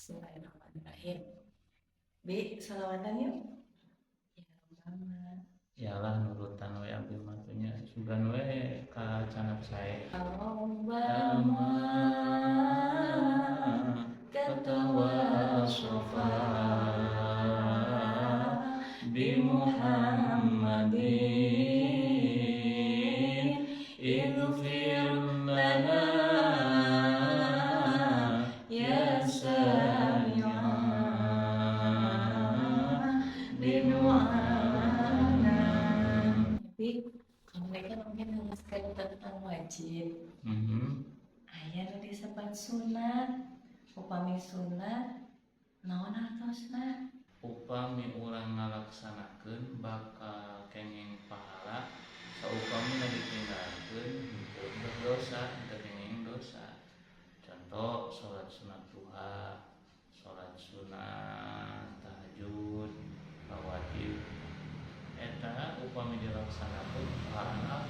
Bismillahirrahmanirrahim. Bi, salawatan yuk. Ya Mama. Yalah, nurutan we abdi mah teh nya, sugan we ka canap sae. Allahumma Katawa sofa bi Muhammadin ighfir lana ya sami'a bidu'ana. Tapi kalau mereka mungkin menjelaskan tentang wajib. Aya nu disebat sunat. Upami sunat, naon artosna? Upami urang ngalaksanakeun bakal kenging pahala, saupami ditinggalkeun henteu berdosa, henteu kenging dosa. Contoh salat sunat duha, salat sunat tahajud, rawatib, eta upami dilaksanakeun pahalana